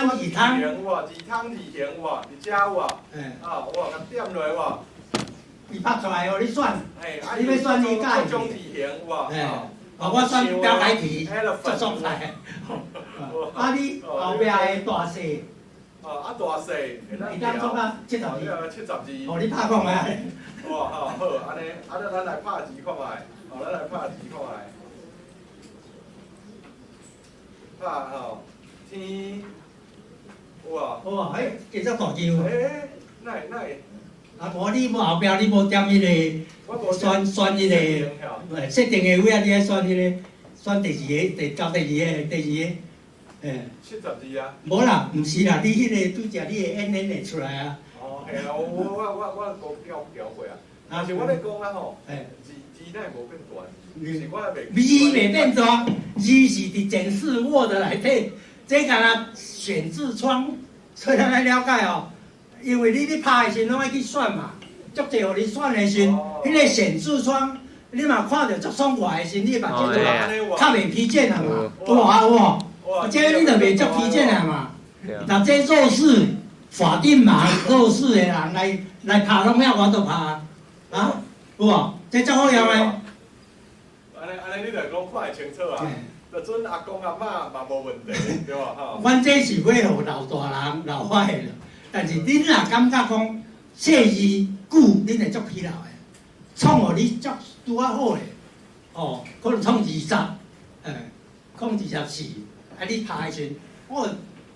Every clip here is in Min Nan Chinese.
二字行有無？字通字形有無？佇遮有無？啊，有無？共點落有無？伊拍出來予你選，嘿，啊，你欲選你佮各種字形有無？嘿，哦，我選標楷體，足爽快。啊，你後壁的大細，哦，啊大細，會當創到72。72。哦，你拍看覓？哇，好，好，按呢，啊，咱來拍字看覓，哦，咱來拍字看覓。拍吼，天，有無？有無？欸，會遮大嚿。欸，哪會哪會？啊，無你無後壁你無點彼個選選彼個，設定的位啊，你愛選彼個，選第二个，第交第二个，第二个，欸。 72啊。無啦，毋是啦，你彼个拄才你的按按會出來啊。哦，嘿啦，我無調調過啊。但是我咧講啊吼，字字哪會無變大？是我袂。字袂變大，字是佇檢視 Word 內底，這敢若選字窗，所以咱愛了解哦。因為你咧拍的時陣攏愛去選嘛，足濟予你選的時陣，彼個選字窗，你嘛看著足爽快的時陣，你目睭就較袂疲倦啊嘛。有啊有無？這你就袂足疲倦啊嘛。若這弱勢法定盲弱勢的人來來拍攏遐有法度拍啊？有無？這足好用的。按呢按呢，你著講看會清楚啊。就準阿公阿嬤嘛無問題，對無吼？阮這是欲予老大人老花的。但是恁若感覺講細字久，恁會足疲勞的，創予你足拄仔好的，哦，可能創20，欸，創24，啊，你拍的時陣，哦，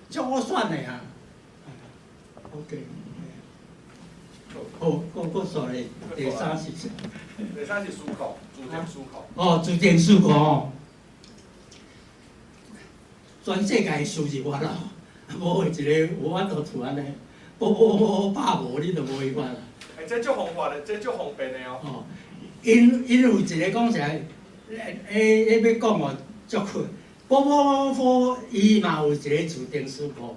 足好選的啊。OK，好，閣閣煞咧，第三是啥？第三是書庫，自定書庫。哦，自定書庫哦，全世界輸入法啦，無一個有法度做按呢。無無無拍無，你就無辦法啦。欸，這足方法的，這足方便的哦。哦，𪜶𪜶有一個講起來，欸欸欲講哦，足困。波波波，伊嘛有一個自定書庫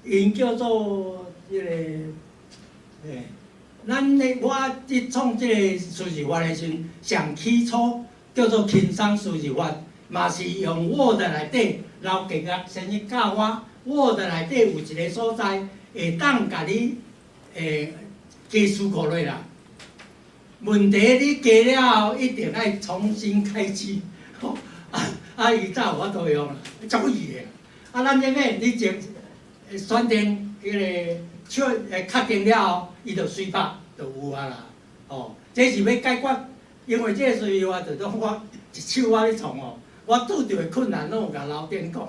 ，𪜶叫做彼個，欸，咱咧我佇創這個輸入法的時陣，上起初叫做輕鬆輸入法，嘛是用 Word 內底老家個先生教我，Word 內底有一個所在，會當共你欸加書庫落啦。問題你加了後，一定愛重新開機，啊啊！伊才有法度用啦，足易的。啊，咱這免你選選定彼個確欸確定了後，伊就隨拍就有啊啦。哦，這是欲解決，因為這個輸入法就講我一手我咧創哦，我拄著的困難攏有共老頂講，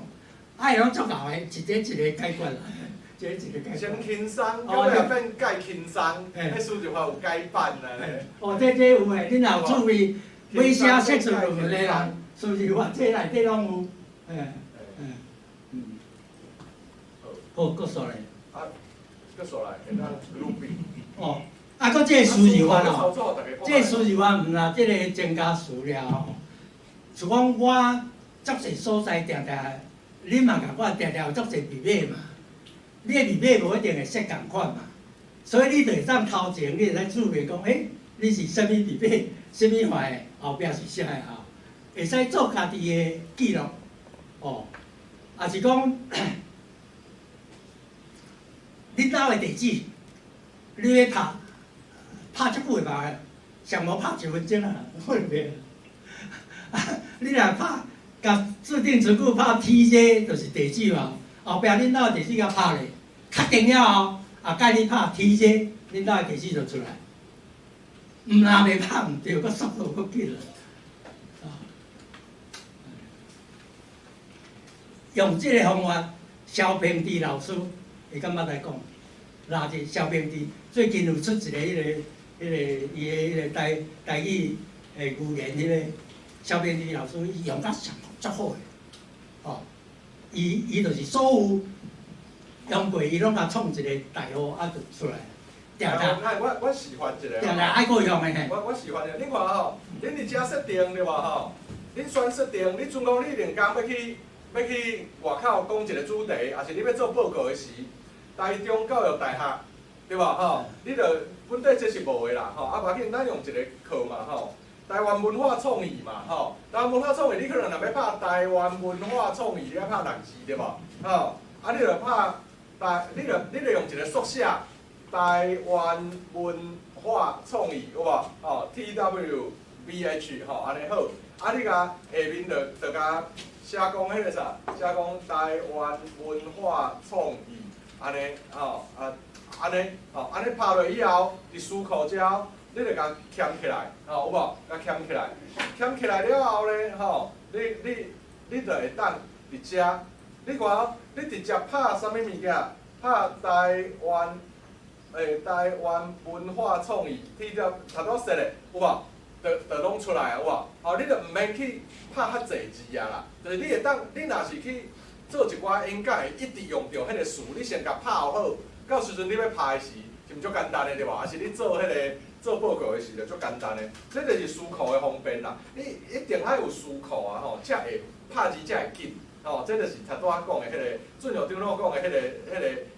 啊，伊攏足𠢕的，一個一個解決啦。一個一個解決。先輕鬆，到尾變蓋輕鬆，彼輸入法有改版啊。哦，這這有的，恁若有注意，欲寫碩士論文的人，輸入法這內底攏有，嘿，嗯，嗯。好，閣煞來。啊，閣煞來，會當 grouping。哦，啊，閣這個輸入法哦，這個輸入法毋若這個增加資料吼，像講我足濟所在定定，恁嘛共我定定有足濟密碼嘛。你的密碼無一定會設仝款嘛，所以你就會當頭前，你會使注明講，欸，你是啥物密碼，啥物款的，後壁是啥個吼，會使做家己的記錄，哦，抑是講，恁兜的地址，你欲拍，拍足久會嘛，上無拍一分鐘啊，可能袂。啊，你若拍，共自定詞庫拍 TJ 就是地址嘛。後壁恁兜的地址共拍咧，確定了後，後蓋你拍 TJ，恁兜的地址就出來。毋若袂拍毋著，閣速度閣緊啦。啊，用這個方法，蕭平治老師會敢捌來講？垃圾蕭平治最近有出一個彼個彼個伊的彼個台台語的語言彼個蕭平治老師，伊用甲上足好的，哦。伊伊就是所有用過，伊攏共創一個代號啊，就出來。定定。我我示範一下。定定愛閣用的嘿。我我示範一下，你看吼，恁佇遮設定對無吼？恁選設定，你準講你另工欲去欲去外口講一個主題，抑是你欲做報告的時，台中教育大學，對無吼？你著本底這是無的啦，吼，啊，無要緊，咱用一個課嘛，吼。台灣文化創意嘛，吼，台灣文化創意，你可能若欲拍台灣文化創意，你愛拍六字對無？吼，啊，啊，你就拍台，你就用一個縮寫，台灣文化創意有無？吼，TWBH 吼，按呢好。啊，你共下面就共寫講彼個啥，寫講台灣文化創意，按呢吼啊，按呢吼，按呢拍落以後，佇詞庫遮，你就共抾起來，吼有無？共抾起來，抾起來了後咧，吼，你就會當佇遮，你看，你直接拍啥物物件？拍台灣文化創意，T W 頭拄說的有無？就攏出來啊，有無？吼，你就毋免去拍較濟字啊啦，就是你會當，你若是去做一寡演講，會一直用著彼個詞，你先共拍好，到時陣你欲拍的時，是毋足簡單的對無？抑是你做彼個做報告的時就足簡單的，這就是詞庫的方便啦。你一定愛有詞庫啊吼，才會拍字才會緊。吼，這就是頭拄仔講的彼個，俊校長老講的彼個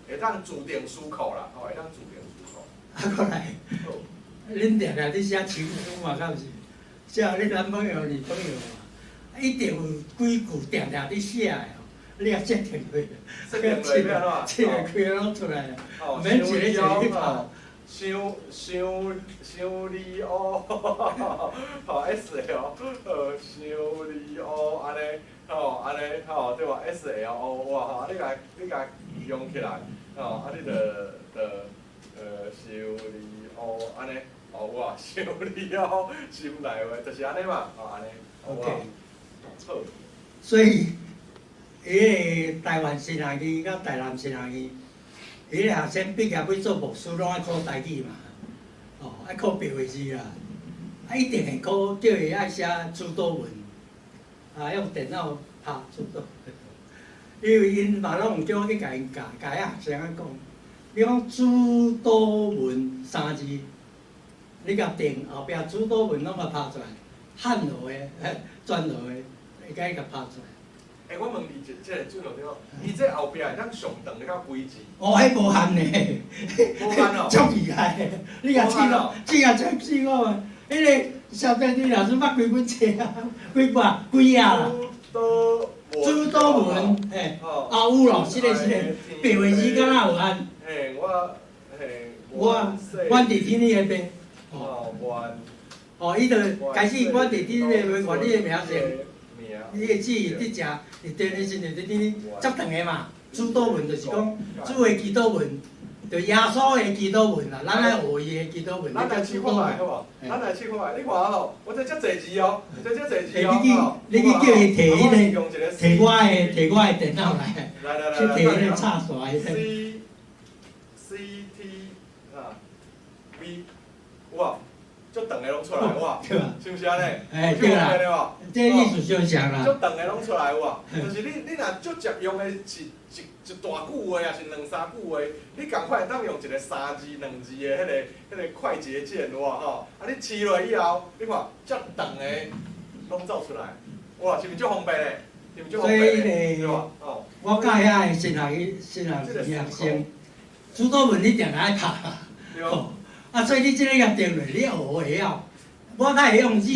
會當自定詞庫啦，吼，會當自定詞庫。啊，閣來，恁定定咧寫情書嘛，敢毋是？寫予你男朋友、女朋友嘛，一定有幾句定定咧寫的吼，你也設定落，設定落欲按怎？切開攏出來，毋免一個一個去拍。傷傷傷離烏，吼 S L，傷離烏按呢，吼按呢，吼對無？S L O 哇吼，你共用起來，吼啊你就傷離烏按呢，哦哇，傷離烏心內話就是按呢嘛，吼按呢 OK。好。所以，彼个台灣神學院佮台南神學院，彼个學生畢業欲做牧師，攏愛考台語嘛，哦，愛考白話字啦，啊，一定會考，叫伊愛寫主禱文，啊，用電腦拍主禱文，因為𪜶嘛攏有叫我去共𪜶教，教遐學生仔講，你講主禱文三字，你共定後壁主禱文攏共拍出來，漢語的、轉語的，會共伊共拍出來。欸，我問你一這個俊校長，伊這後壁會當上長的到幾字？哦，彼無限呢，無限哦，足厲害的，你共試看，試下再試看，彼個小弟你老師捌幾本冊啊？幾百幾頁啦？主禱文，嘿，啊有咯，是的，是的，白話字敢若有限。嘿，我，嘿，我，阮佇天你彼邊。哦，哦，伊就開始，阮佇天你個看你的名姓。你的字佇食，佇電的時陣佇佇足長的嘛。主禱文就是講主的祈禱文，就耶穌的祈禱文啦。咱愛學伊的祈禱文。咱來試看覓好無？咱來試看覓，你看吼，我這遮濟字哦，這遮濟字哦。你去叫伊提彼个，提我的電腦來，來來來，去提彼个插線彼個。 C C T 啊 B 有無？足長的攏出來有無？是毋是按呢？欸，對啦，這意思相像啦。足長的攏出來有無？就是你若足捷用的是一大句話，抑是兩三句話，你仝款會當用一個三字、兩字的彼個快捷鍵有無吼？啊，你試落以後，你看遮長的攏走出來，哇，是毋是足方便的？是毋是足方便的？對無？哦，我教遐個神學神學院學生，主禱文你定定愛拍啦。對。啊，所以你這个共定落，你學會曉。我較會用字，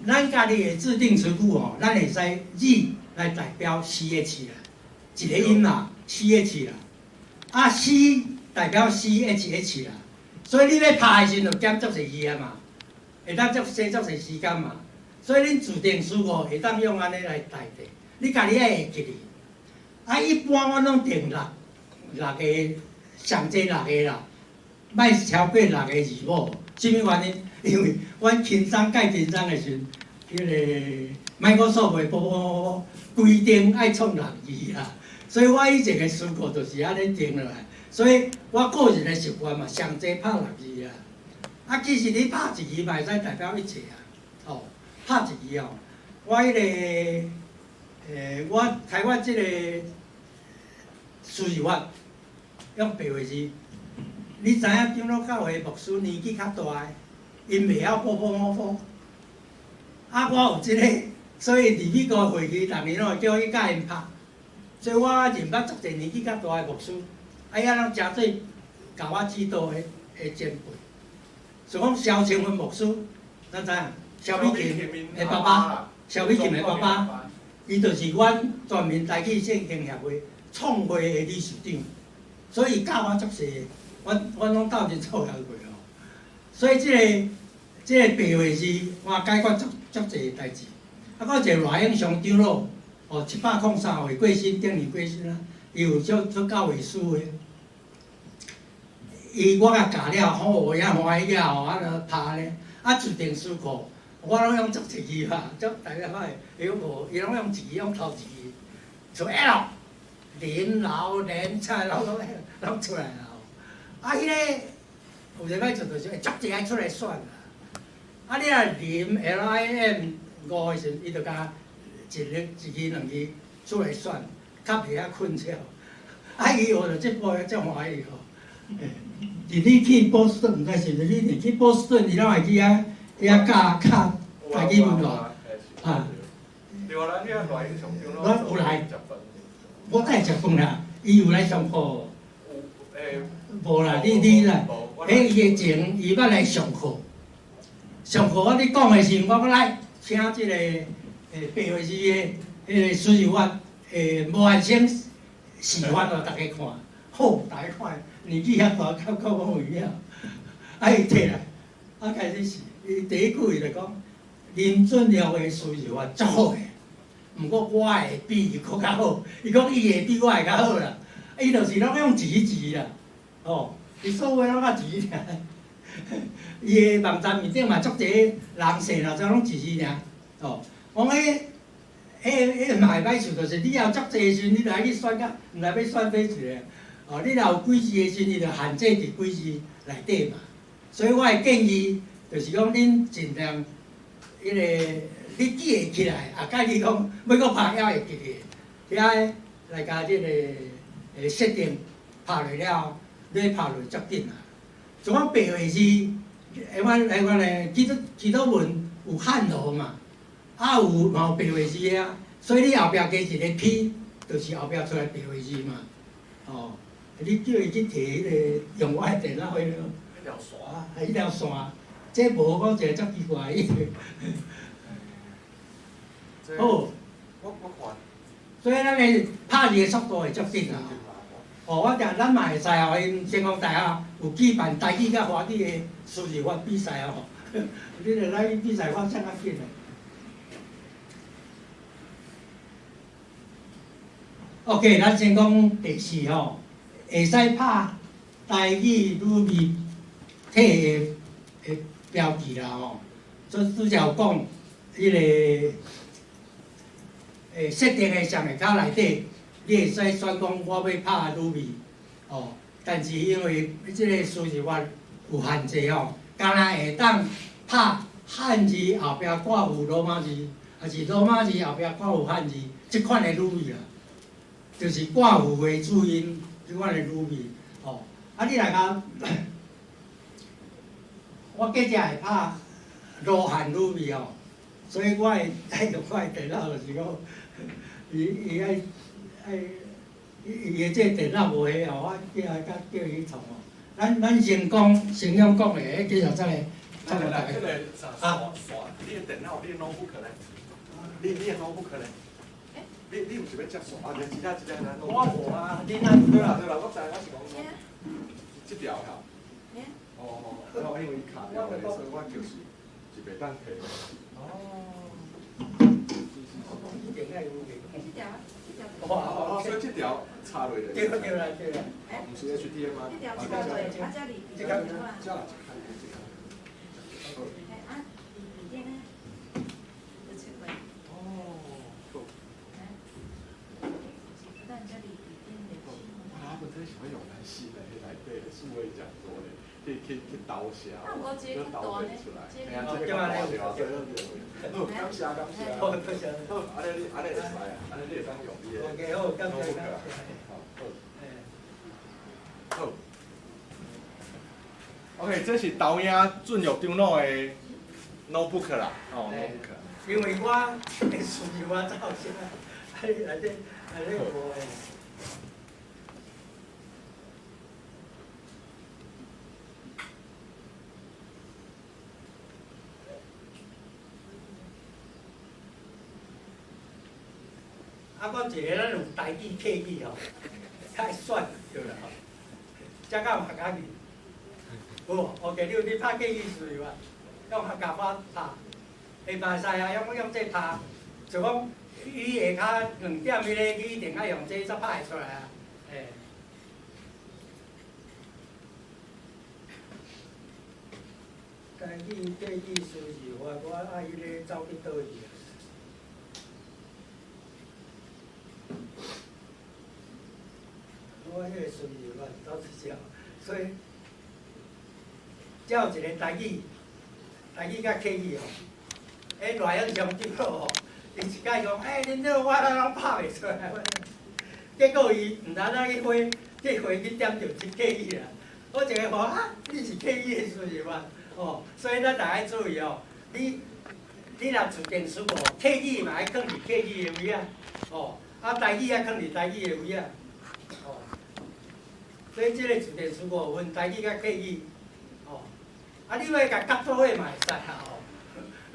咱家己的自定詞庫吼，咱會使字來代表 CH 啦，一個音啦，CH 啦。啊，C 代表 CHH 啦，所以你欲拍的時陣就減足濟字啊嘛，會當足省足濟時間嘛。所以恁自定詞庫會當用按呢來代替，你家己愛會記哩。啊，一般我攏定六個，上濟六個啦。莫超過六個字母，啥物原因？因為阮輕鬆蓋輕鬆的時陣，彼个 Microsoft 會規定愛創六字啦，所以我以前的詞庫就是按呢定落來。所以我個人的習慣嘛，上濟拍六字啊。啊，其實你拍一字嘛會使代表一切啊。哦，拍一字哦，我彼个，我開發這個輸入法，用白話字。你知影長老教會牧師年紀較大的，𪜶袂曉波波摸摸。啊，我有這個，所以佇美國會議，逐年攏會叫我去教𪜶拍。所以我認捌足濟年紀較大的牧師，啊，遐攏誠濟共我指導的前輩。像講蕭清芬牧師，咱知影？蕭美琴的爸爸，蕭美琴的爸爸，伊就是阮全民台語振興協會創會的理事長，所以伊教我足濟，阮攏鬥陣做工過吼。所以這個白話字，我解決足足濟代誌。啊，閣有一個賴永祥長老，哦，703歲過身，頂年過身啊，伊有做做教會師的。伊我共教了，吼，也歡喜啊，吼，啊，就拍咧，啊，自定書庫，我攏用足一支拍，足大家看，伊講無，伊攏用一支，用頭一支，像 L，林老連菜攏攏攏出來啦吼。啊，彼個有一擺做就是足濟愛出來選啦。啊，你若林 L I M 五的時陣，伊就共一個一支兩支出來選，較袂遐困擾。啊，伊學著這部足歡喜吼。伫你去波士頓，毋知是毋是你去波士頓，伊攏會去遐遐教教台語文化。啊。對啊，咱遐賴永祥長我有來，我愛食飯啦，伊有來上課。有欸。無啦，你啦，彼伊的前，伊捌來上課。上課我咧講的時陣，我閣來請這個白話字的彼個輸入法，無限聲示範予大家看。好，大家看，年紀遐大，較較講有影。啊，伊摕來，啊開始是，伊第一句伊就講，林俊耀的輸入法足好的，毋過我會比伊閣較好。伊講伊會比我會較好啦，伊就是攏用字字啦，吼，伊所有攏較字爾。伊的網站面頂嘛足濟人姓啦，怎攏一字爾，吼。講彼、彼、彼嘛會歹處，就是你有足濟的時陣，你就愛去選較，毋知欲選佗一个。哦，你若有幾字的時陣，你就限制佇幾字內底嘛。所以我會建議，就是講恁盡量，彼個你記會起來，啊，佮你講欲閣拍猶會記得，遐來共這個設定拍落了，你拍落足緊啊。像講白話字，彼款彼款咧，基督文有漢羅嘛，啊有嘛有白話字啊，所以你後壁加一個 P，就是後壁出來白話字嘛，哦。你叫伊去摕彼個用我的電腦彼個，彼條線，啊，彼條線，這無講一個足奇怪的。好，我看。所以咱的拍字的速度會足緊啊！哦，我定咱嘛會使哦，𪜶成功大學有舉辦台語佮華語的輸入法比賽哦。你著來比賽，我啥較緊的。OK，咱先講第四吼，會使拍台語魯咪體的標記啦吼。拄拄才有講，彼個設定的上下跤內底，你會使選講我欲拍魯咪，哦，但是因為這個輸入法有限制吼，干焦會當拍漢字後壁掛有羅馬字，抑是羅馬字後壁掛有漢字，這款的魯咪啦，就是掛符的注音，這款的魯咪，哦，啊你若共，我計才會拍羅漢魯咪吼，所以我會愛用我的電腦就是講，伊伊愛愛伊伊的這個電腦無彼吼，我叫伊較叫伊創吼。咱先講，先用講的，彼繼續再來再來來。這個啥線線？你的電腦，你的 notebook 咧？你的 notebook 咧？你毋是欲接線啊？你其他這個咱我無啊，你若對啦對啦，我知，我是講這條吼。哦哦，我因為卡掉的，所以我就是是袂當提。哦。哦，所以這條插落來。對對啦對啦。毋是 HDMI。這條插落，啊，這裡這個這啦，這個這個。啊，裡面呢？就切過。哦。好。啊，問題是欲用咱新的彼內底數位講座咧，去投寫，去投出來。嘿啊，這個較大對啊，對對對。好，感謝感謝。好，多謝。好，按呢你按呢會使啊，按呢你會當用你的。 OK，好，感謝感謝。好，好。好。OK，這是投影進入長老的 notebook 啦，哦，notebook。因為我的輸入我走先啊，內底內底無的。啊，講一个咱有台語客語吼，較會選對啦吼。遮敢有客家語？無，OK，你有咧拍客語詞無？用客家話拍，會嘛會使啊，用這拍，就講伊下跤2點彼個，你一定愛用這才拍會出來啊，嘿。台語客語輸入法，我愛彼个走去佗位去啊？我彼个输入法走去遮，所以遮有一个台語，台語佮客語吼，彼賴永祥長老吼，伊一擺講，欸，恁這我攏拍袂出來，結果伊毋知影去花去花去點著這客語啦。我一个看啊，你是客語的輸入法。哦，所以咱大家注意哦，你若自定輸入，客語嘛愛囥佇客語的位仔，哦，啊台語也囥佇台語的位仔，哦，所以這个自定輸入分台語佮客語，哦，啊你欲共夾做伙嘛會使啊，吼，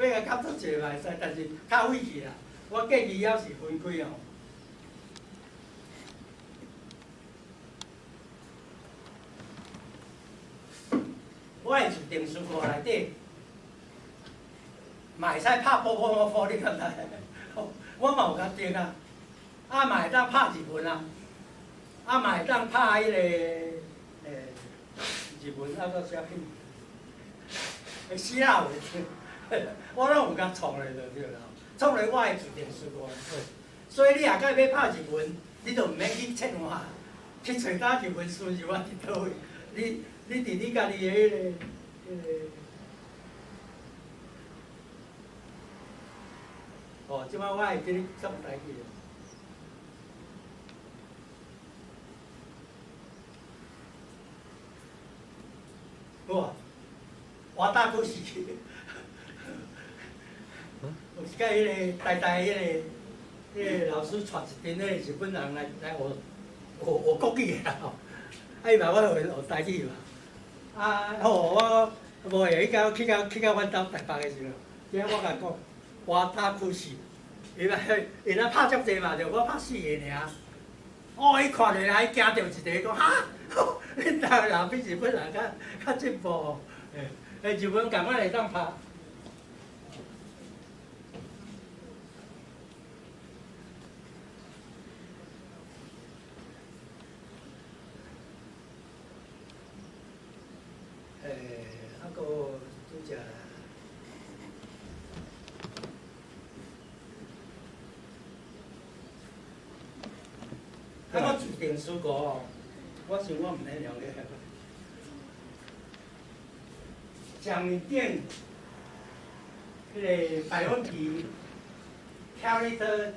欲共夾做一个嘛會使，但是較費氣啦。我建議猶是分開哦。我的自定輸入內底，嘛會使拍波波摩佛，你敢知？我嘛有共定啊，啊嘛會當拍日文啊，啊嘛會當拍彼个日文啊閣啥物？希臘文，我攏有共創咧就對啦，創咧我的自定輸入。所以你若欲拍日文，你就毋免去切換，去揣搭日文輸入法佇佗位，你佇你家己的彼个，哦，這擺我會記咧講台語。好啊，我搭過是，有一擺彼个台大彼个老師帶一陣彼個日本人來學國語的啦吼，啊伊嘛我學學台語嘛。啊好，我無會彼工去到阮兜台北的時陣，今我共講，我搭苦死，伊來伊來拍足濟嘛，就我拍四個爾。哦，伊看著伊驚著一个，講哈，恁台灣人比日本人較進步，欸，日本仝款會當拍。欸，啊閣拄則。啊，我自定輸入吼，我想我毋免用个。上頂彼个百分比 character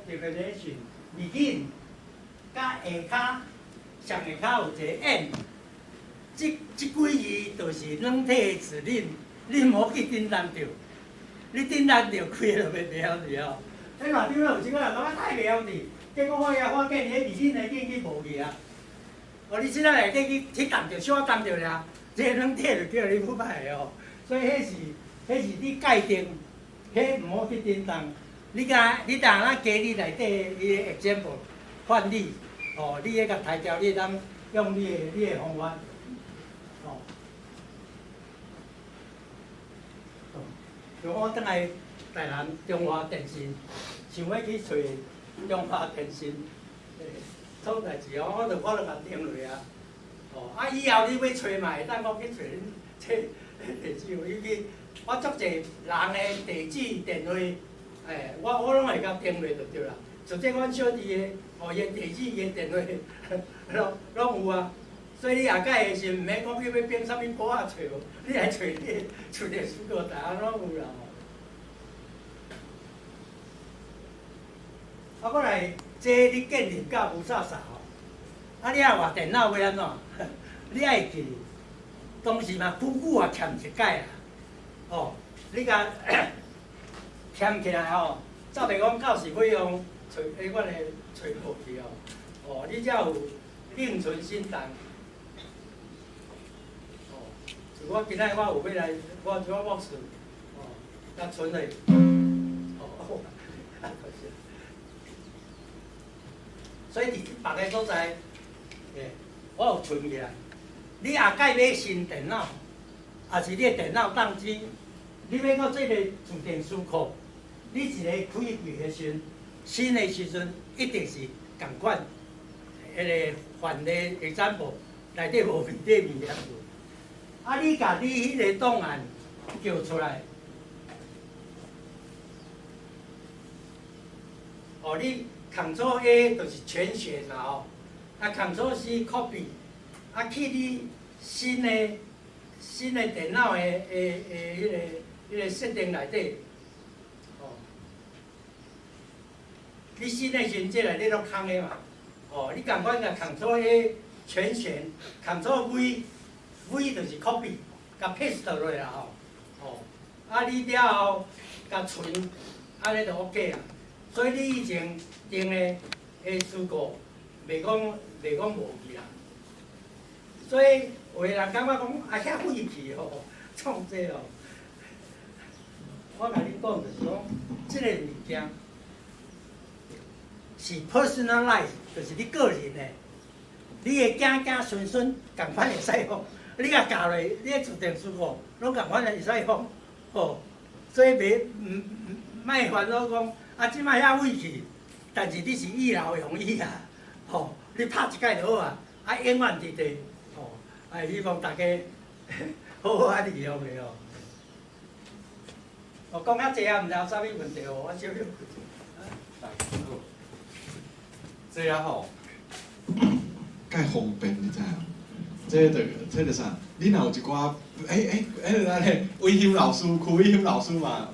definition begin，佮下跤上下跤有一个 end，這幾字就是軟體的指令，你毋好去振動著，你振動著開就袂曉字哦。彼內頂有一個人感覺太袂曉字，結果我也發現彼 begin 的鍵去無去啊。哦，你這仔內底去動著，小可動著爾，這個軟體就叫你不歹哦。所以彼是你界定，彼毋好去振動。你敢你當咱加你內底伊个 example 範例，哦，你彼共刣掉，你會當用你的方法，哦。像我轉來台南中華電信，想欲去揣中華電信，創代誌哦，我就共定落啊。哦，啊以後你欲揣嘛會當講去揣恁這地址，尤其我足濟人的地址電話，欸，我攏會共定落就對啦。就這阮小弟的，哦，伊的地址、伊的電話，攏有啊。所以你下擺的時毋免講去欲編啥物簿仔揣無，你來揣你的厝的書庫，大家攏有啦吼。啊，閣來，這你建立甲霧煞煞吼，啊，你愛換電腦欲按怎？你愛記，當時嘛久久也欠一擺啦，吼，你共欠起來吼，照袂講到時欲用揣，彼款的揣無去吼，哦，你才有另存新檔。哦，像我今仔我有欲來，我博士，哦，佮存落，哦，啊，可惜。所以佇別个所在，欸，我有存起來。你下擺買新電腦，抑是你的電腦當機，你欲閣這個自定詞庫，你一个開櫃的時陣，新的時陣一定是仝款，彼个範例 example 內底無面底物件無。啊，你共你彼个檔案叫出來，哦，你 Ctrl A 就是全選啦吼，啊 Ctrl C copy，啊去你新的電腦的彼个設定內底，哦，你新的時陣這內底攏空的嘛，哦，你仝款共 Ctrl A 全選，Ctrl V，V 就是 copy，共 paste 落啦吼，哦，啊你了後共存，按呢就 OK 啊。所以你以前訂的詞庫，袂講無去啦。所以有的人感覺講啊遐廢去吼，創這哦。我共你講就是講，這个物件是 personalize，就是你個人的，你的囝囝孫孫仝款會使用，你共教落，你的自定詞庫攏仝款會使用，吼。所以袂毋毋莫煩惱講。啊，這擺遐廢去，但是你是一勞永逸啊，吼！你拍一擺就好啊，啊，永遠佇佇，吼！啊，希望大家好好仔利用的哦。我講遐濟啊，毋知有啥物問題哦，我少少。來，好。這啊吼，蓋方便，你知無？這就這就啥？你若有一寡，欸欸，彼个咱個偉興老師，區偉興老師嘛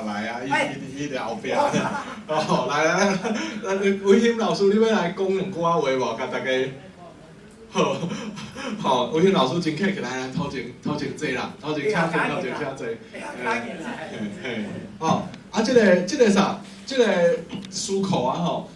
來啊，伊佇後壁。哦，來來來，咱偉興老師，你欲來講兩句仔話無？共大家。好，好，偉興老師真客氣，來來，頭前坐啦，頭前請坐，頭前請坐。嘿嘿，哦，啊，這個啥？這個詞庫啊吼。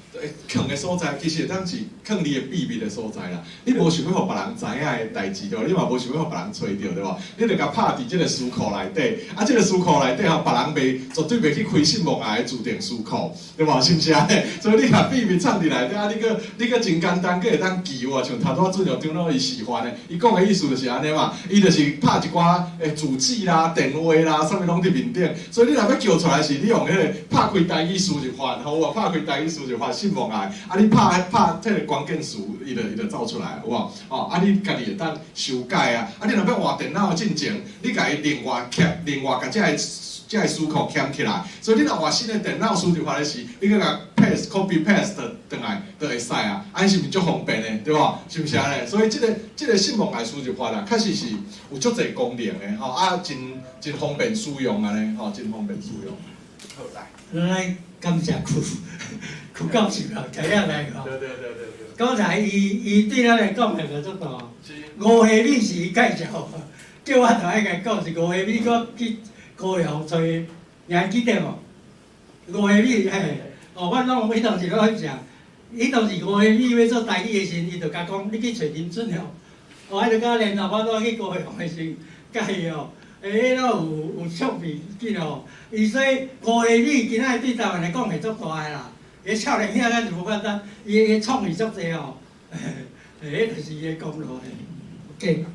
囥的所在，其實會當是囥你的秘密的所在啦。你無想欲予別人知影的代誌對無？你嘛無想欲予別人揣著對無？你就共拍佇這个詞庫內底，啊，這个詞庫內底吼，別人袂絕對袂去開信望愛的自定詞庫，對無？是毋是按呢？所以你共秘密藏佇內底，啊，你閣真簡單，閣會當記有無？像頭拄仔俊耀長老伊示範的，伊講的意思就是按呢嘛，伊就是拍一寡的住址啦、電話啦，啥物攏佇面頂，所以你若欲叫出來時，你用彼个拍開台語輸入法，好無？拍開台語輸入法，信望愛，啊，你拍拍這个關鍵詞，伊就走出來，有無？哦，啊，你家己會當修改啊，啊，你若欲換電腦進前，你共伊另外挾，另外共這个詞庫挾起來，所以你若換新的電腦輸入法的時，你閣共 paste copy paste 轉來就會使啊，按呢是毋是足方便的，對無？是毋是按呢？所以這個信望愛輸入法啊，確實是有足濟功能的吼，啊，真方便使用按呢，吼，真方便使用。好，來。咱感謝區區教授啦，今日來吼。對對對對對。剛才伊對咱來講的就足大。是。吳惠美是伊介紹，叫我頭愛共講是吳惠美，閣去高雄揣，你還記得無？吳惠美嘿，哦，我攏彼當時攏去食，彼當時吳惠美欲做台語的時陣，伊就共講，你去揣林俊耀，我彼就佮聯絡，我拄去高雄的時，佮伊哦，欸，彼攏有唱片記哦，伊所以吳惠美今仔日對台灣來講會足大的啦，彼少年兄咱是無簡單，伊的創意足濟哦，嘿，彼就是伊的功勞的。OK，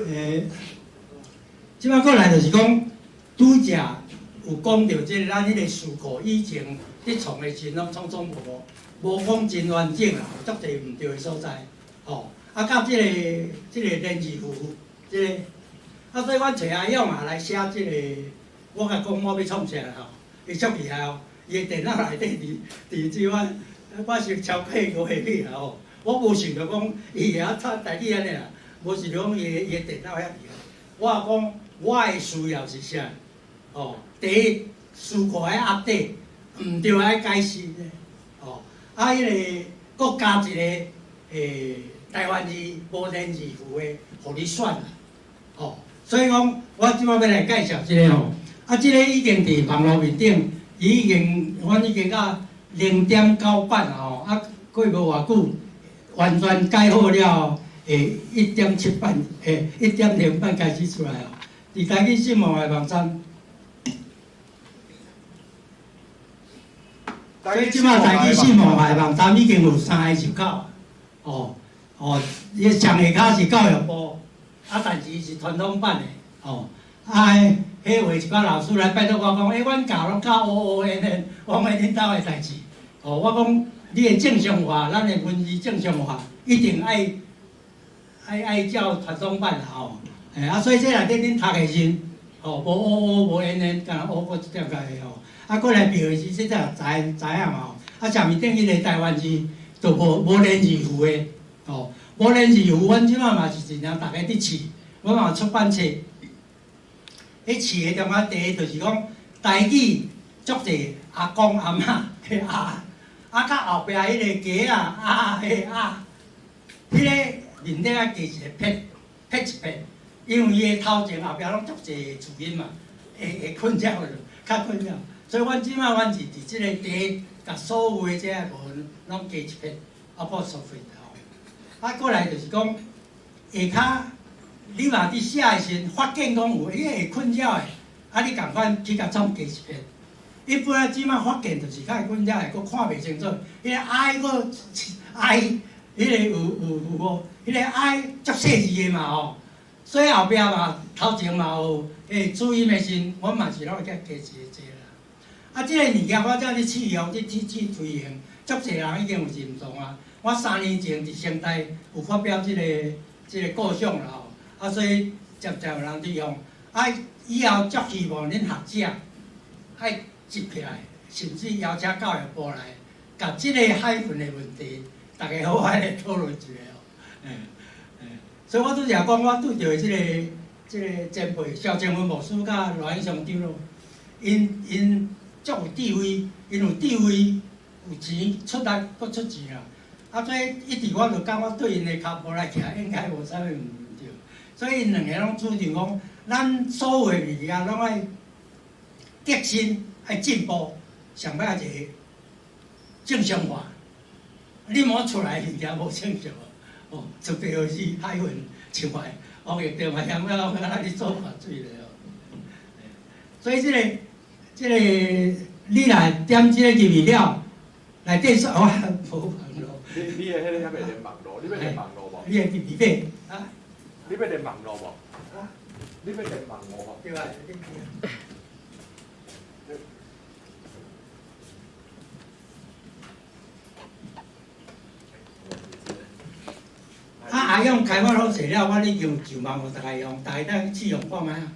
欸，這擺過來就是講，拄才有講著這个咱彼个詞庫以前佇創的時陣攏創創無無講真完整啦，有足濟毋對的所在，吼。啊，到這個連字符，這个，啊，所以阮揣阿勇啊來寫這个，我共講我欲創啥吼，伊足厲害哦，伊的電腦內底佇佇這款，我是超過五下去啦吼，我無想著講伊會曉抄台語按呢啦，無想著講伊的電腦遐厲害。我講我的需要是啥？哦，第一，詞庫愛 update，毋對愛改新的，哦，啊，彼个閣加一個台灣字無連字符的，予你選啦，哦，所以講我這擺欲來介紹這个吼，啊，這个已經佇網路面頂，伊已經，阮已經到0.9版啦吼，啊，過無偌久，完全改好了後，會1.7版，會1.0版開始出來哦。佇台語信望愛網站，所以這擺台語四網的網站已經有三個入口，哦哦，伊上下跤是教育部，啊，但是伊是傳統版的，哦，啊，彼有一寡老師來拜託我講，欸，阮教攏教 O O N N，我講恁兜的代誌，哦，我講你的正常化，咱的文字正常化，一定愛愛照傳統版啦吼，欸，啊，所以這內底恁讀的時，吼，無 O O 無 N N，敢若 O 閣一點解的吼。啊，過來標的是這才知知影嘛吼。啊，上面頂彼個台灣字就無連字符的，吼，無連字符，阮這擺嘛是盡量逐家佇試，我嘛有出版冊。彼試的中間第一就是講台語足濟阿公阿嬤彼阿，啊，較後壁彼個雞仔啊彼啊，彼個面頂仔加一個撇撇一撇，因為伊的頭前後壁攏足濟注音嘛，會困擾著，較困擾。所以阮這擺阮是佇這個地，共所有的這个部分攏加一撇，apostrophe 吼。啊，過來就是講下跤，你若佇寫的時陣發現講有彼個會困擾的，啊，你仝款去共創加一撇。一般啊，這擺發現就是較會困擾的，閣看袂清楚。彼個 I 閣 I，彼個有無？彼個 I 足細字的嘛吼，所以後壁嘛頭前嘛有彼注音的時陣，阮嘛是攏會共加一个這啦。啊，這个物件我才咧試用，咧去推行，足濟人已經有認同啊。我3年前佇成大有發表這個構想啦吼，啊，所以漸漸有人佇用。啊，以後足希望恁學者愛集起來，甚至邀請教育部來，共這個 hyphen 的問題，逐家好好來討論一下哦。所以我拄則講，我拄著這個前輩蕭清文牧師佮羅英祥長老，𪜶足有智慧，𪜶有智慧，有錢出力，閣出錢啦。啊，所以一直我就感覺對𪜶的跤步來徛，應該無啥物毋對。所以𪜶兩个攏主張講，咱所有的物件攏愛革新，愛進步，上尾仔一個正常化。你莫出來物件無正常哦，特別是海運像來，王玉中嘛嫌我講咱咧做法水咧哦。所以這個你若點這個入去了，內底說我無網路。你的彼個猶未連網路，你欲連網路無？你的伫底啊？你欲連網路無？啊？你欲連網路無？對啊。啊，阿勇開發好勢了，我已經上網予逐家用，逐家當試用看覓啊。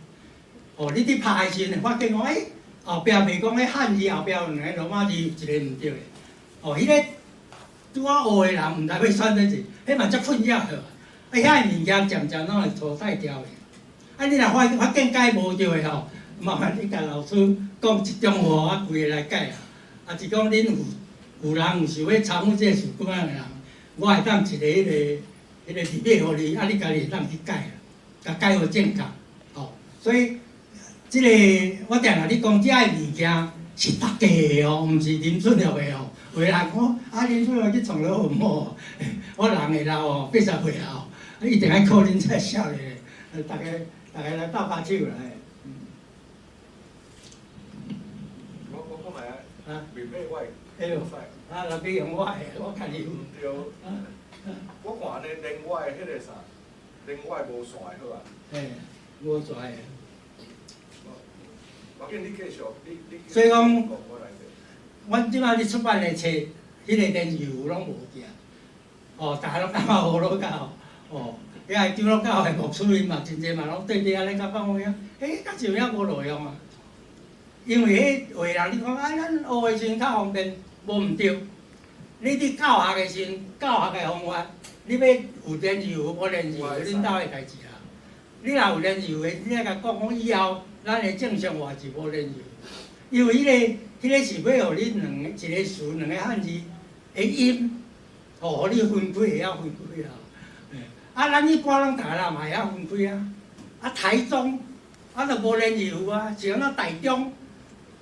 哦，你佇拍的時陣會發現講，欸，後壁袂講彼漢字後壁有兩个羅馬字，一个毋對的。哦，彼个拄仔學的人毋知欲選佗一，彼嘛足困擾的。啊，遐个物件漸漸攏會淘汰掉去。啊，你若發現改無對的吼，麻煩你共老師講一中話，啊，規个來改啊。啊，是講恁有人有想欲參與這个事工的人，我會當一個彼個字碼予你，啊，你家己會當去改啊，共改予正確，吼。所以，這个我定定咧講，這个物件是逐家的哦，毋是林俊樂的哦。有的人講啊，林俊樂去創了分母，我人會老哦，80歲啊，一定愛靠恁這少年的，逐家來鬥跤手來。我講來啊，面尾我會。哎呦，啊，若欲用我的，我家己有。對。我看咧連我的彼个啥，連我的無線的好啊。嘿，無線的。無要緊，你繼續，你。所以講，阮這擺咧出版的冊，彼个連字符攏無去啊。哦，逐家攏感覺無落教，哦，遐個長老教的牧師𪜶嘛，真濟嘛攏對對安呢甲講話，欸，較像遐無路用啊。因為彼有的人你講啊，咱學的時陣較方便，無毋對。你佇教學的時陣，教學的方法，你欲有連字符無連字符，恁兜的代誌啦。你若有連字符的，你愛共講講以後，咱的正常話是無連字符，因為彼個是欲予你兩个一個詞兩個漢字的音，吼，予你分開會曉分開啦。啊，咱一般攏逐个人嘛會曉分開啊。啊，台中啊，就無連字符啊，像咱台中，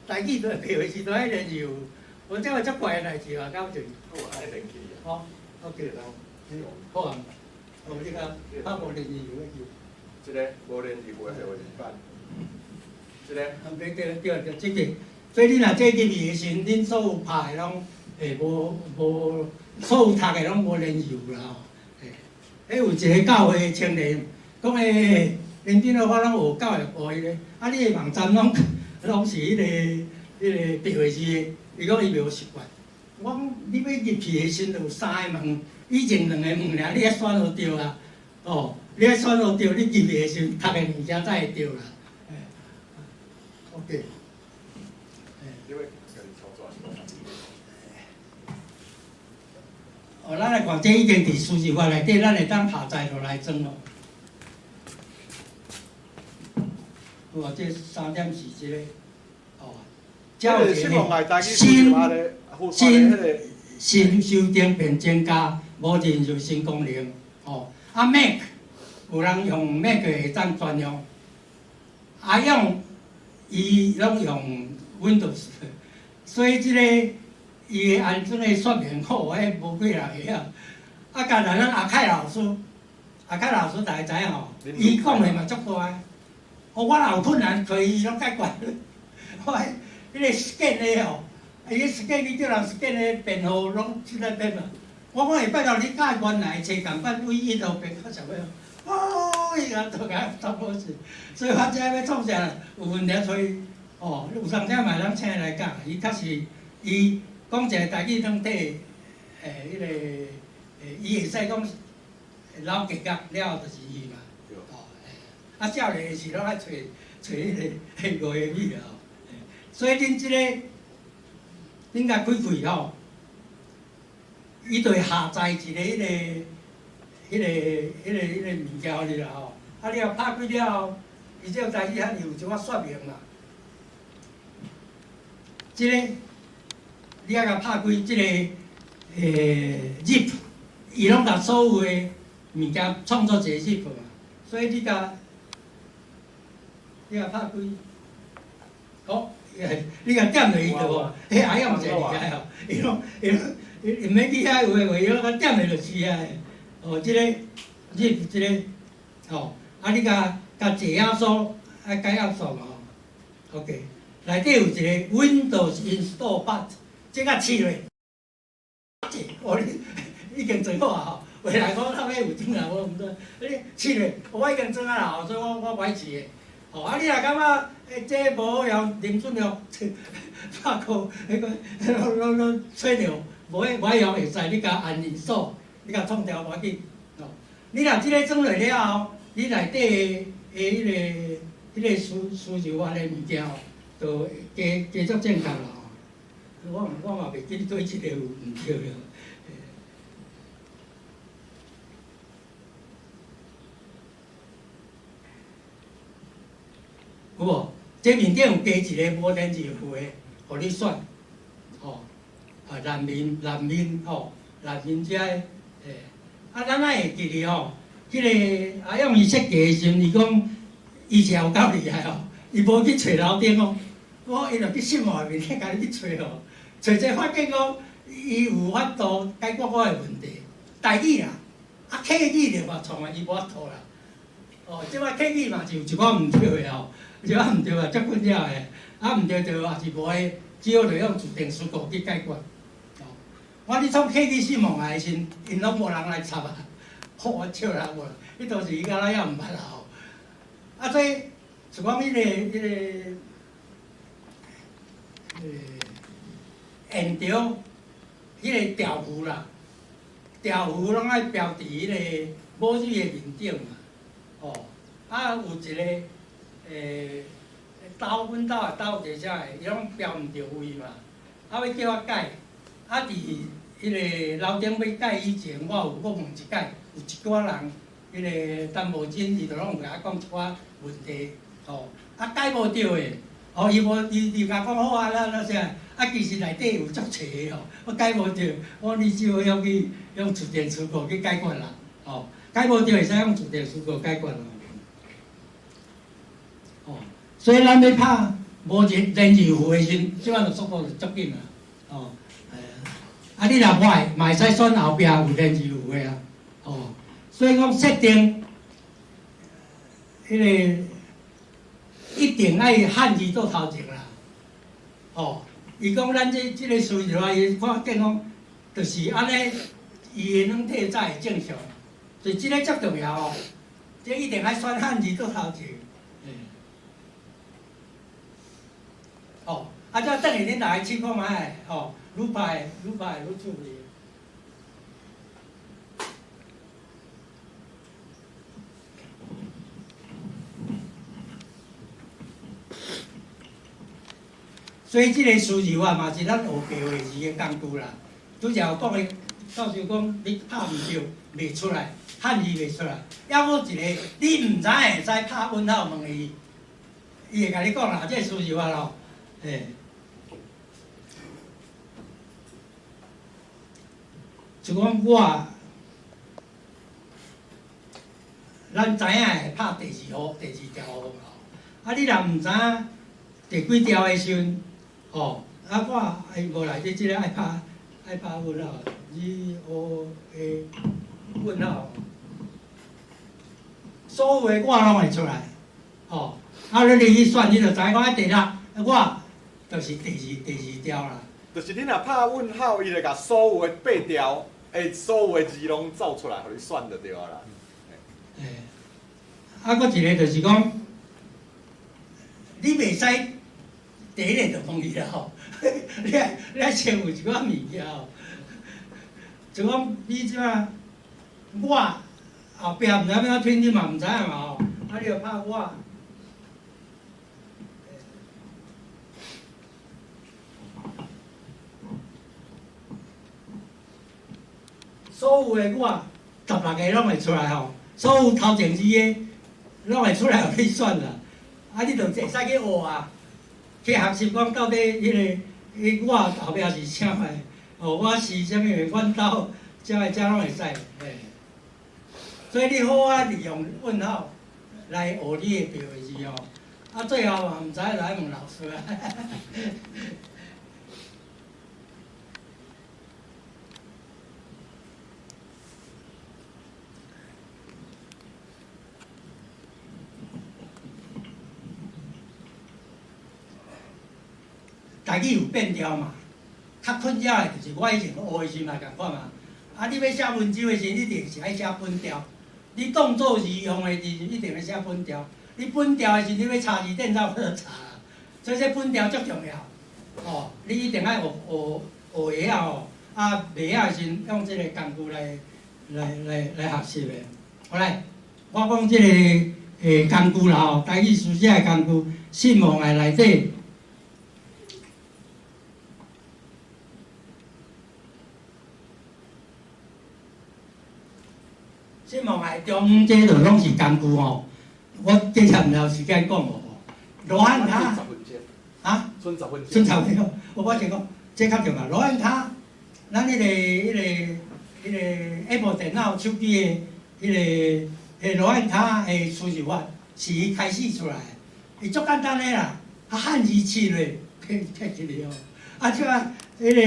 台語都會標的時都愛連字符，無這個足怪的代誌啊，敢有？好，按呢連起啊。好，OK 啦。好啊，哦，你較較無連字符的叫。這个無連字符的就會版。這个。對對對對，這個，所以你若這入去的時陣，恁所有拍的攏會無無，所有讀的攏無連由啦吼。彼有一個教會青年講欸，連長我攏學教育部彼个，啊你的網站攏攏是彼個白話字的，伊講伊袂有習慣。我講你欲入去的時陣有三个門，以前兩個門爾，你愛選予著啊，哦，你愛選予著，你入去的時陣讀的物件才會對啦。OK。你欲家己操作。哦，咱來看，這已經佇輸入法內底，咱會當下載落來裝咯。有無？這3.4這个，哦，這有一個新新新修訂變增加無認入新功能，哦，啊 Mac 有人用 Mac 會當專用，啊用伊攏用 Windows，所以這个。伊的安裝的說明好，彼無幾人會曉。啊，剛才咱阿凱老師，阿凱老師大家知影吼，伊講的嘛足大。哦，我若有困難，揣伊攏解決。我彼个 scan 的吼，伊 scan 伊叫人 scan 的編號攏凊彩編嘛。我講會拜託你佮原來揣仝款唯一號編到啥物？哦，伊個都共差不多是。所以我這欲創啥，有問題揣伊。哦，有當時嘛會當請伊來講，伊確實伊。講一个台語當底，彼个，伊會使講老結合了後就是伊嘛，哦，啊，少年的時攏愛揣揣彼个五個米啦吼，所以恁這个，恁共開開吼，伊就會下載一个彼个、彼个、彼个、彼個物件予你啦吼，啊，你若拍開了後，伊這個台語遐有一寡說明嘛，這个。你愛共拍開這个zip，伊攏共所有的物件創作一個 zip 嘛，所以你共拍開，好，你共點落去就無，彼阿勇真厲害吼，伊攏伊攏伊毋免去遐有的話，伊攏共點落就是啊。哦，這個 zip 這个，吼，啊你共共解壓縮，愛解壓縮嘛吼，OK，內底有一個 Windows Install Bat。這個試落，哦，你已經做好啊吼！未來我後尾有轉來，我毋知。你試落，我已經裝啊啦吼，所以我我歹試的。吼啊！你若感覺欸這無好用，林俊良拍過彼个，攏攏攏揣著，無愛無愛用會使，你共按印數，你共創掉無要緊。吼，你若這个裝落了後，你內底的彼个彼个輸輸入法的物件吼，就加加足正確啦。我我嘛袂記得對這個有毋對了。有無？這面頂有加一個無連字符的，予你選，吼，啊難民難民吼，難民遮的，啊咱愛會記得吼，彼个阿勇伊設計的時陣，伊講伊是有夠厲害吼，伊無去揣樓頂哦。我伊就去新聞內面咧，家己去揣吼，揣者發現講，伊有法度解決我的問題。台語啦，啊客語就嘛創啊，伊無法度啦。哦，這擺客語嘛是有一寡毋對的吼，一寡毋對啊，足困擾的。啊毋對就也是無的，只好就用自定詞庫去解決。哦，我咧創客語新聞的時陣，𪜶攏無人來插啊，我笑人無，彼當時伊敢若猶毋捌啦吼。啊，所以是講彼个。沿著彼个條幅啦，條幅攏愛標佇彼个母語的面頂嘛，吼，啊有一個兜阮兜的兜一個啥的，伊攏標毋著位嘛，啊欲叫我改，啊佇彼个樓頂欲改以前，我有閣問一擺，有一寡人，彼个陳無真，伊就攏有共我講一寡問題，吼，啊改無著的。哦，伊無伊伊共講好啊，咱咱啥？啊，其實內底有足濟个吼，我改無著，我你只好用去用自定詞庫去解決啦，吼，改無著會使用自定詞庫解決啦。哦，所以咱欲拍無連連字符的時陣，這擺就速度就足緊啦，哦，啊，你若無愛，嘛會使選後壁有連字符的啊，哦，所以講設定彼个。一定愛漢字做頭前啦，吼，伊講咱這個輸入法，伊看見講，就是按呢，伊的軟體才會正常，所以這个足重要哦，這一定愛選漢字做頭前。哦，啊，這轉去恁來試看覓，吼，愈拍愈拍愈趣味。所以這个輸入法嘛是咱學白話字的工具啦。拄才有講的，教授講你拍毋著，袂出來，漢字袂出來。抑閣一个你毋知會使拍問號問伊，伊會共你講啦，這个輸入法咯，嘿。就講我，咱知影會拍第二號、第二條號吼。啊，你若毋知影第幾條的時陣，吼，啊我哎無來，你這个愛拍愛拍問號，G O A 問號，所有的我攏會出來，吼，啊你入去選，你就知影講第六，我就是第二條啦。就是你若拍問號，伊就共所有的八條，所有的字攏走出來，予你選就對啊啦。欸，啊，閣一个就是講，你袂使第一个就問伊啦吼，你愛先有一寡物件吼，就講你這馬我後壁毋知欲按怎拼，你嘛毋知影嘛吼，啊你就拍我。所有的我16个攏會出來吼，所有頭前字的攏會出來予你選啦。啊，你就會使去學啊，去學習講到底彼个，彼我後壁是啥物，哦，我是啥物？阮兜遮个遮攏會使，嘿。所以你好啊，利用問號來學你的白話字吼。啊，最後嘛毋知來問老師啊。台語有變調嘛？較困擾的就是我以前學的時嘛仝款嘛。啊，你欲寫文章的時，你一定是愛寫本調。你當做字用的字，一定欲寫本調。你本調的時，你欲查字典才有法度查。所以這本調足重要。哦，你一定愛學會曉吼。啊，袂曉的時，用這個工具來學習的。好來，我講這個工具啦吼，台語書寫的工具，信望愛內底。信望愛中，這就攏是工具吼。我這陣有時間講無？羅漢跤，啊？剩10分鐘。剩10分鐘，我先講，這較重要。羅漢跤，咱彼个 Apple 電腦手機的彼个羅漢跤的輸入法，是伊開始出來的。伊足簡單的啦，啊漢字試落，摕起來哦。啊，這啊，彼个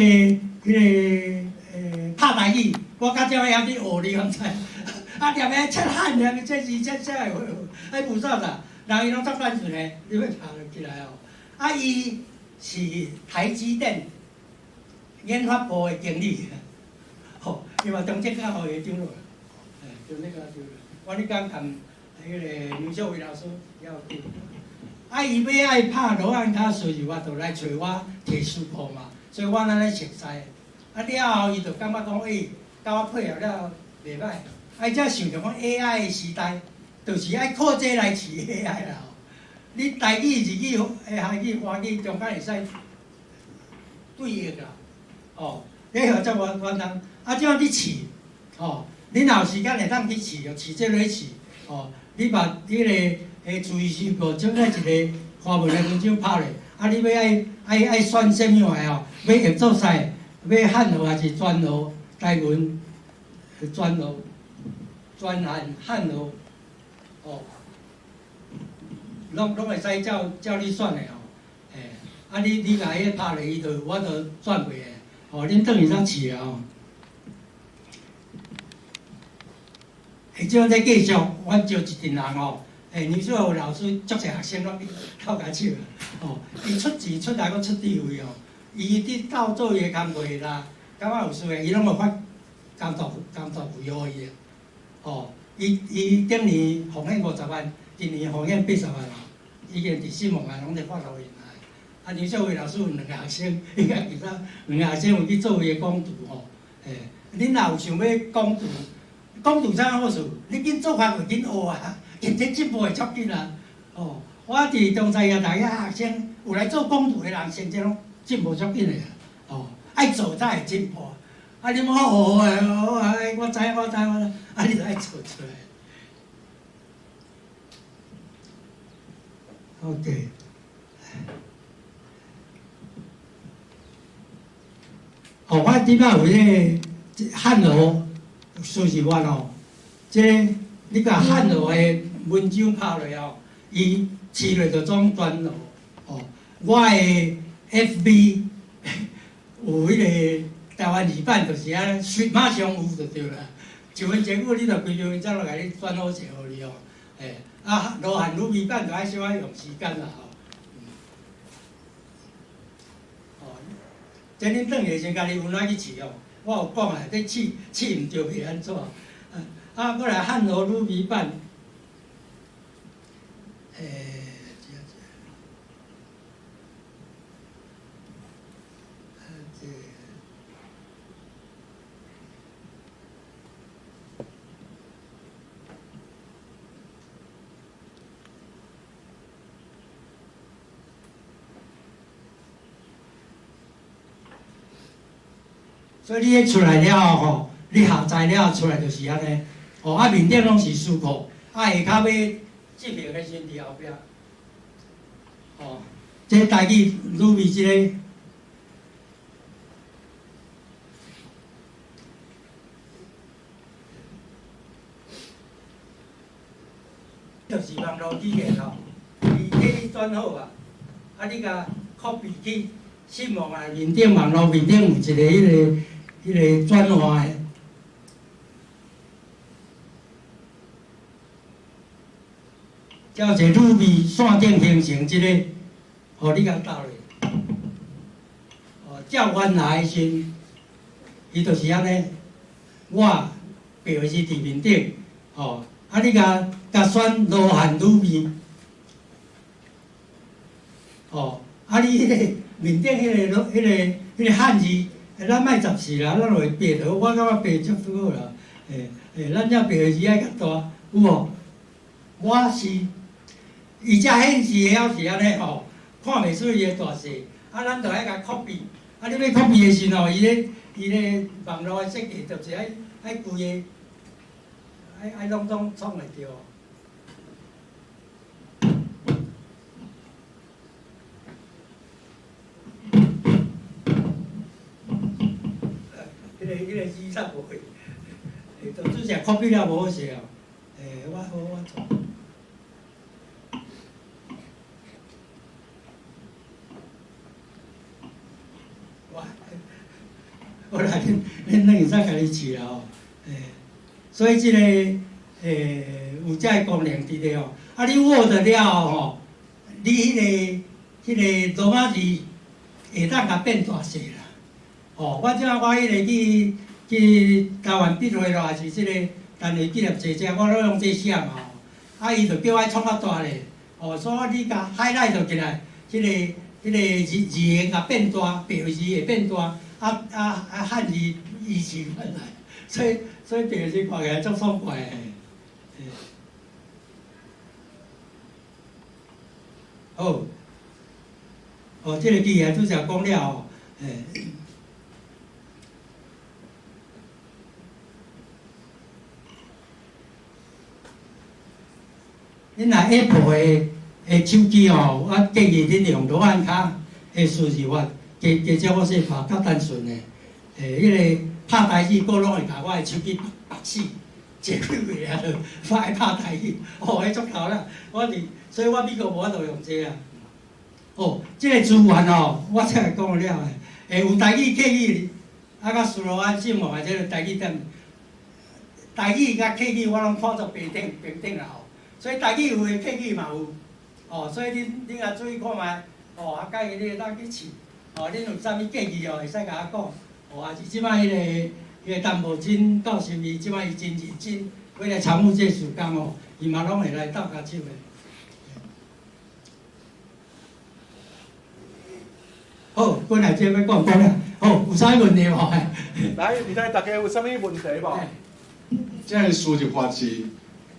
拍台語，我較少會曉去學，你敢知？啊，踮咧切漢，踮咧切字切啥會，哎，無啥啥，人伊攏足單純的，你欲拍起來哦。啊，伊是台積電研發部的經理，吼，伊嘛中職教予伊張落，欸，中職教張落。我彼工共彼个劉秀偉老師也有去。啊，伊欲愛拍羅漢跤輸入，我就來揣我提書庫嘛，所以我按呢熟似。啊，了後伊就感覺講，欸，佮我配合了袂歹。啊，才想著講 AI 的時代，就是愛靠這來飼 AI 啦吼。你台語、日語、韓語、華語中間會使對譯啦，哦，你號才完完通。啊，這樣你試，吼，你若有時間會當去試，就試這落試，吼，你把彼个注意事項，將來一个華文的文章拍落，啊，你欲愛選啥物的吼？欲譯做啥？欲漢和還是全和？台文全和。專漢漢和，哦，攏會使照你選的吼，欸，啊你共彼拍落，伊就有法度轉過的，吼，恁轉去才試啊吼。欸，這樣繼續，阮招一陣人吼，欸，林秀老師足濟學生攏去鬥共手，哦，伊出錢出力，閣出智慧哦。伊佇鬥做伊的工課啦，感覺有需要，伊攏會發工作費予伊的。哦，伊頂年奉獻50萬，今年奉獻80萬哦，已經佇新聞啊攏佇發予𪜶啊。啊，劉少偉老師有兩個學生，應該其他兩個學生有去做伊的講座吼。嘿，恁若有想欲講座，講座啥好處？你緊做較會緊學啊，而且進步會足緊啊。哦，我佇中山大學學生有來做講座的人，成績攏進步足緊的啊。哦，愛做才會進步。啊，你莫學的，我知我知我知，啊，你著愛做出來。OK。哦，我頂擺有彼個漢羅輸入法哦，這個你共漢羅的文章拍落哦，伊飼落就總轉落哦。我的 FB 有彼個台灣字版，就是按呢，馬上有就對啦。一分鐘久，你著規篇文章就共你轉好勢予你哦。嘿，啊，羅漢魯米版就愛小可用時間啦吼。哦，這恁轉去時，家己有哪去試哦？我有講啊，這試試毋著袂按怎？啊，閣來漢羅魯米版，這。所以你彼出來了後吼，你下載了出來就是按呢。哦，啊面頂攏是書庫，啊下跤欲執行的時陣佇後壁。哦，這台語魯米這個，就是網路語言吼，伊替你轉好啊，啊你共 copy 去新網啊面頂網路面頂有一個彼個轉換的。叫一個魯米線頂形成這個，予你共鬥咧。哦，照原來的時，伊就是按呢。我白是佇面頂，吼，啊你共共選羅漢魯米，吼，啊你彼個面頂彼個漢字，咱莫雜事啦，咱會白就好，我感覺白足拄好啦。欸欸，咱遮白字愛較大，有無？我是，伊遮顯示的猶是按呢吼，看袂出伊的大細，啊，咱就愛共 copy，啊，你欲 copy 的時吼，伊咧網路的設計就是愛愛規个，愛攏總創會著。彼個字煞無會，就拄則 copy 了無好勢哦。欸，我好我做。我，我來恁兩個再共你試啦吼。欸，所以這個有這个功能佇咧吼。啊，你 Word 了後吼，你彼個羅馬字會當共變大細啦。哦，我這我彼個去台灣筆會咯，還是這個單位紀念冊遮，我攏用這寫嘛吼。啊，伊就叫我創較大咧，哦，所以你共 highlight 就起來，彼個字形共變大，白字會變大，啊漢字維持原來，所以白字看起來足爽快的。好，哦，這個語言拄才講了吼，欸。恁若 Apple 的手機吼，我建議恁用羅漢跤的輸入法，加加少好勢拍較單純的。欸，彼個拍台語，閣攏會共我的手機縛死，一幾月啊，就我愛拍台語，哦，彼足頭啦。我佇，所以我美國無法度用這啊。哦，這個資源吼，我才會講了的，會有台語、客語，啊，佮斯洛安新聞的這個台語點，台語佮客語我攏看做平等平等啦吼。所以台語有的，客語嘛有，哦，所以恁若注意看覓，吼，啊，佮伊你會當去試，吼，恁有啥物建議哦，會使共我講，吼，啊是這擺彼個陳寶珍教授，伊這擺伊真認真，欲來參與這個事工哦，伊嘛攏會來鬥跤手的。好，本來這欲講講了，好，有啥物問題無？來，你睇大家有啥物問題無？這个輸入法是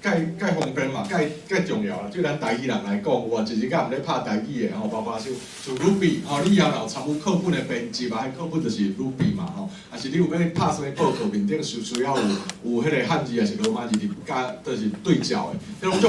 蓋蓋方便嘛，蓋蓋重要啦。對咱台語人來講，有啊，一日敢毋咧拍台語的吼，包括像像 Ruby 吼，你以後若有參與課本的編輯啊，彼課本就是 Ruby 嘛吼。啊是你有欲拍啥物報告，面頂需需要有有彼個漢字，抑是羅馬字佇加，就是對照的，彼攏足。